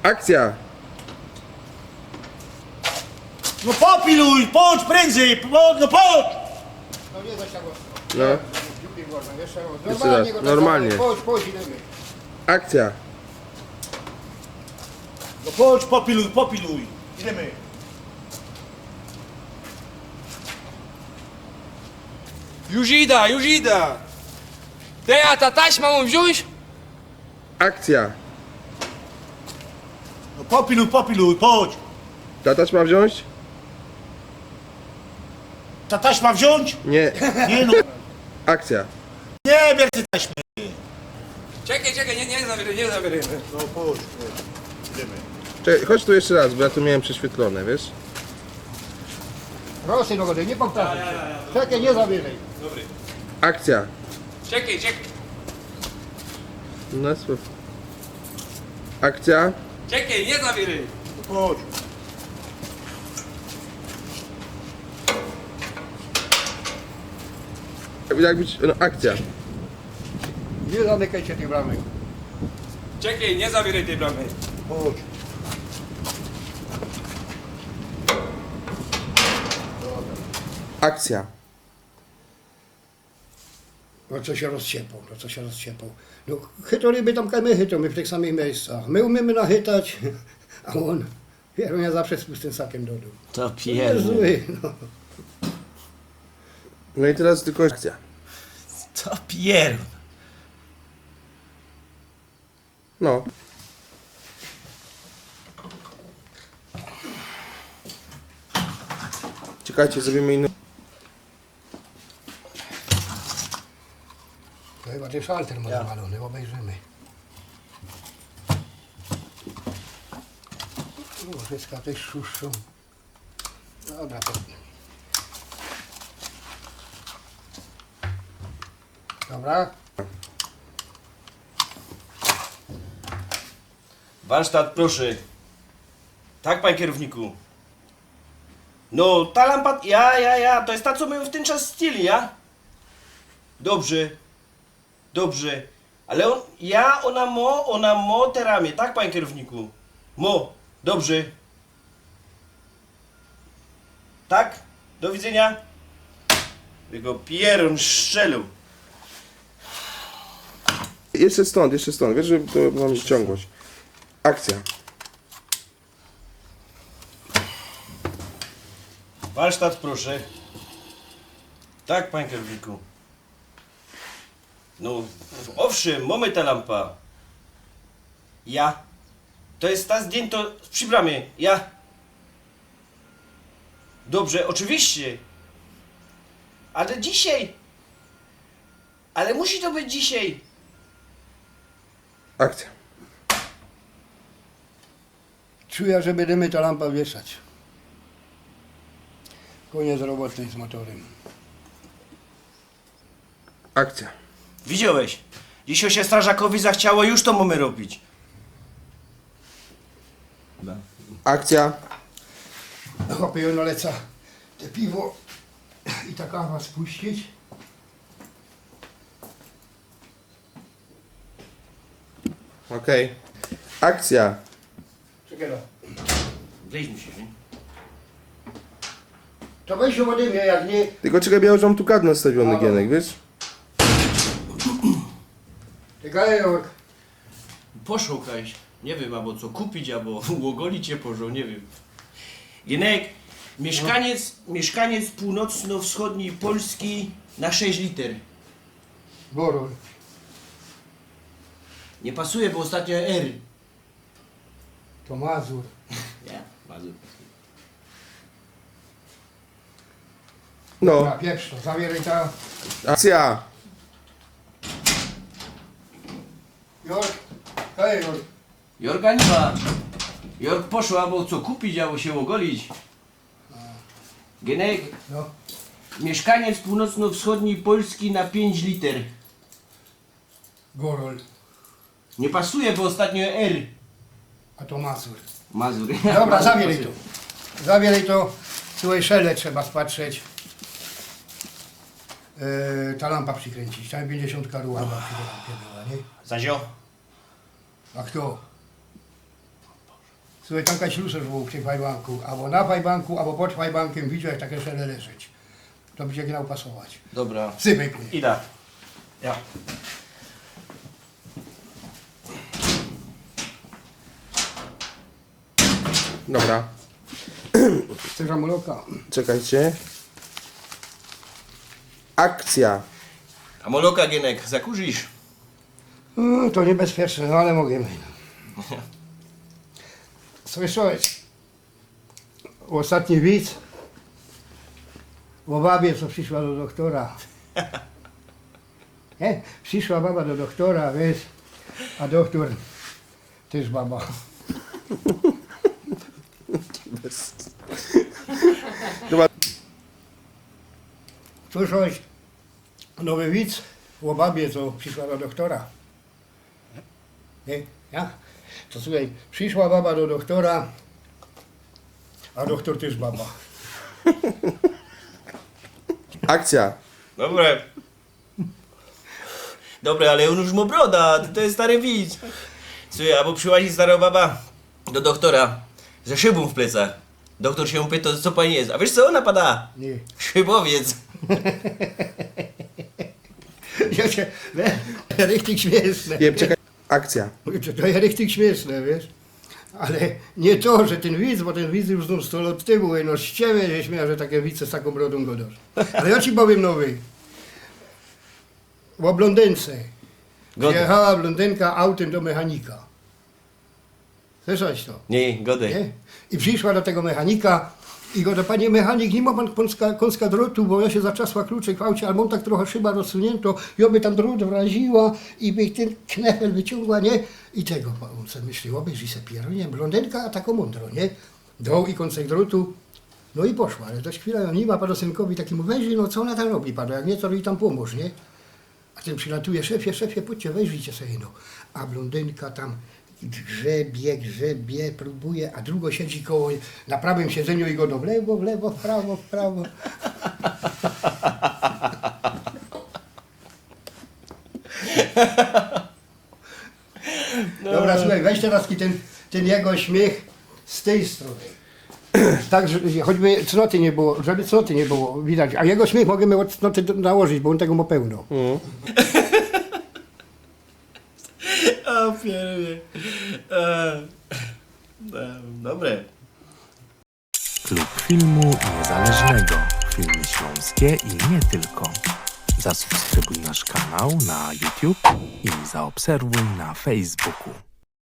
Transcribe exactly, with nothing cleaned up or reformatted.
Akcja! No popiluj, pōdź prędzyj, pōdź, no pōdź! No nie za siało. No. Dziupli można, jeszcze raz. Jeszcze raz, normalnie go tak normalnie. Dawaj, pōdź, pōdź, idymy. Akcja! No pōdź, popiluj, popiluj. Idymy. Już ida, już ida. Ty, a ta taśma mōm wziōńć? Akcja. No popiluj, popiluj, pōdź. Ta taśma wziōńć? Ta taśma wziōńć? Nie. Nie no. Akcja. Nie, bierz ty taśmę. Czekej, czekej, nie, nie zawiry, nie zawiry. No pōdź, pōdź. Idymy. Czekej, chodź tu jeszcze raz, bo ja tu miałem prześwietlone, wiesz? Proszę, no nie powtarzaj. Ja, ja, ja, ja. Czekej, nie zawiry. Dobry. Akcja. Czekej, czekej. No słów. Akcja. Czekej, nie zawiry. Chodź. Jakby, jakby, no, akcja. Nie zamykajcie tej bramy. Czekej, nie zawiry tej bramy. Chodź. Akcja. No co sie rozciepło, no co sie rozciepło. No chyto ryby tam kaj my chytōmy w tych samych miejscach. My umiymy nachytać, a ôn, wierōm, ja zawsze z pustym sakiym do dōm. To pierdol. Zły, no. No i teraz tylko akcja. To pierdol. No. Czekajcie, zrobimy inną. To chyba ten szalter ma zawalony, obejrzymy. Łożyska też szuszczōm. Dobra, to... Dobra. Warsztat, proszę. Tak, panie kierowniku. No, ta lampa, ja, ja, ja, to je ta, co my w tyn czas zdjyli, ja? Dobrze. Dobrze. Ale ôn, ja, ôna mo, ôna mo te ramie, tak, panie kierowniku? Mo. Dobrze. Tak? Do widzenia. Jego pierōn strzelił. Jeszcze stąd, jeszcze stąd. Wiesz, że to mam ściągłość. Akcja. Warsztat, proszę. Tak, panie kierowniku. No, owszym, mōmy ta lampa. Ja. To je ta zdjyntŏ przi bramie. Ja. Dobrze, oczywiście. Ale dzisiej. Ale musi to być dzisiej. Akcja. Czuja, że bydymy ta lampa wieszać. Kōniec roboty z motorym. Akcja. Widziołeś? Dzisiej sie strażakowi zachciało, już to mōmy robić. Akcja. Chopie, no leca te piwo i ta kawa spuścić. Okej. Akcja. Czekaj, no. Wyjdź mi się, nie? To weź się ode mnie, jak nie... Tylko czekaj, ja już mam tu kadr nastawiony, Gienek, wiesz? Ty, Gajor. Poszukaj. Nie wiem, albo co kupić, albo ogolić cię poszło, nie wiem. Gienek, mieszkaniec, mieszkaniec północno-wschodniej Polski na sześć liter. Borol. Nie pasuje, bo ostatnio R. To Mazur. Nie, Mazur. No. Dobra, pieprz to, zawieraj ta. Akcja. Jork, hej Jork. Jorga nie ma. Jork poszła, bo co kupić, albo się ogolić. Genek, no. Mieszkaniec północno-wschodniej Polski na pięć liter. Gorol. Nie pasuje, bo ostatnio R. A to Mazur. Mazur. Dobra, zawieraj to. Zawieraj to. Słuchaj, szele trzeba spatrzeć. E, ta lampa przykręcić. Tam pięćdziesiątka ruła była przy tej lampie była, nie? Zazio. A kto? Słuchej, tam jakaś lucerz bōł przi fajbanku, abo na fajbanku, abo pod fajbankym, widzisz, jak takie szelele żyć. To bydzie gnał pasować. Dobra. Wsypej później. Ida. Ja. Dobra. Chcesz amoloka? Czekajcie. Akcja. Amoloka, Gienek, zakurzisz? Mm, to niebezpieczne, no ale możemy. Słyszałeś? Ôstatni wic ô babie, co prziszła do dochtora. Nie? Prziszła baba do dochtora, wiysz, a dochtor tyż baba. Bez- Chyba Słyszałeś nowy wic ô babie, co prziszła do dochtora? Nie? Ja? To słuchej, prziszła baba do dochtora, a dochtor tyż baba. Akcja. Dobre. Dobre, ale ôn już mŏ broda, to, to je stary wic. Słuchej, abo prziłazi stara baba do dochtora ze szybōm w plecach. Dochtor sie jōm pytŏ, co pani je? A wiysz, co ôna padŏ? Nie. Szybowiec. Ja sie, richtig śmieszne. Nie, czekaj. Akcja. To, to je richtig śmieszne, wiysz? Ale niy to, że tyn wic, bo tyn wic już znōm sto lŏt tymu, no z ciebie sie śmiyjã, że takie wice z takōm brodōm gŏdŏsz. Ale ja ci powiym nowy. Ô blōndyńce. Gŏdej. Przijechała blōndynka autym do mechanika. Słyszałeś to? Nie, gŏdej. Nie? I prziszła do tego mechanika i gŏdŏ: „Panie mechanik, niy mŏ pan kōnska, kōnska drotu, bo ja sie zatrzasła kluczyk w aucie, ale mōm tak trocha szyba rozsuńyntŏ, i ôby tam drot wlaziła i by tyn knefel wyciōngła, nie?” I tego, ôn se myśli, ôbejrzi se pierōnie, blōndynka, a tako mōndro, nie? Doł i kōnsek drotu, no i poszła, ale dość chwila jã niy ma, padŏ synkowi taki mu: „Wejrzi, no co ôna tam robi, padŏ, jak niy, to i tam pōmōż, nie?” A tyn przilatuje: „Szefie, szefie, pōdźcie, wejrzicie se, no.” A blōndynka tam grzebie, grzebie, prōbuje, a drugo siedzi koło, na prawym siedzeniu i gŏdŏ: „W lewo, w lewo, w prawo, w prawo”. Dobra, słuchej, weź teroz tyn, tyn jego śmiych z tyj strōny. Tak, że choćby cnoty niy było, żeby cnoty niy było widać. A jego śmiych możymy ôd cnoty do-, nałożyć, bo ôn tego mŏ pełno. A piernie. E, e, dobre. Klub Filmu Niezależnego. Filmy śląskie i nie tylko. Zasubskrybuj nasz kanał na YouTube i zaobserwuj na Facebooku.